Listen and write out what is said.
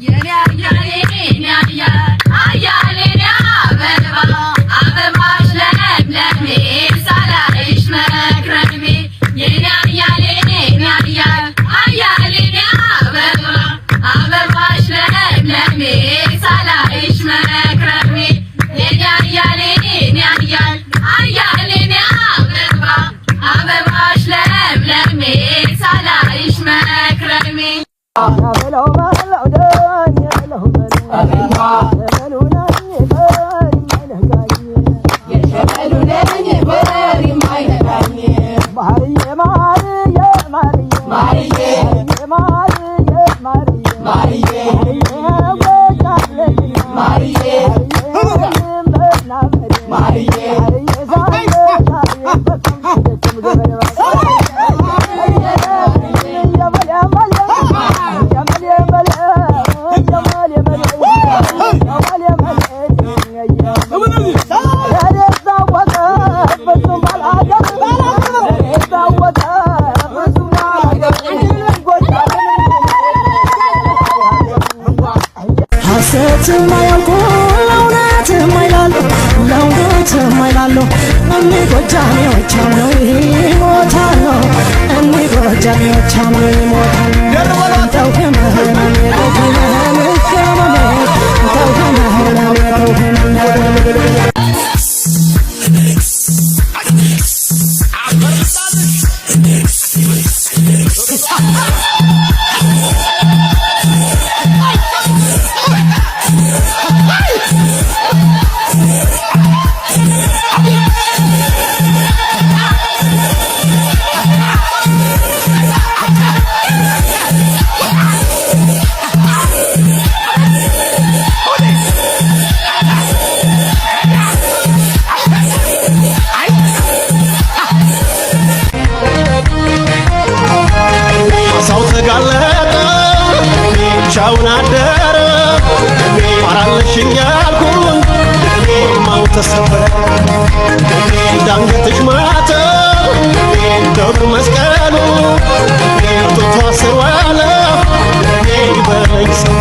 የኔ አያሌ የኔ አያሌ አበባ አበባሽ ለምለሜ ሳላይሽ መክረሜ የኔ አያሌ የኔ አያሌ አበባ አበባሽ ለምለሜ ሳላይሽ መክረሜ የኔ አያሌ የኔ አያሌ አበባ አበባሽ ለምለሜ ሳላይሽ መክረሜ። ሐሰትም አያውቁ ለእውነትም አይላሉ፣ ለእውነትም አይላሉ። እኒ ጎጃሜዎች አምነው ይሞታሉ፣ እኒ ጎጃሜዎች አምነው ይሞታሉ። ተው ህመሜ፣ ተው ህመሜ፣ ህመሜ፣ ተው ህመሜ፣ ተው ህመሜ። ሰው ተጋለጠ ብቻውን አደረ፣ አራለሽኝ ያልኩኝ ማው ተሰበረ፣ እንዳንገትሽ ማተብ ደብር መስቀሉ ጡቷ ስር ዋለ ይበለኝ ሰው።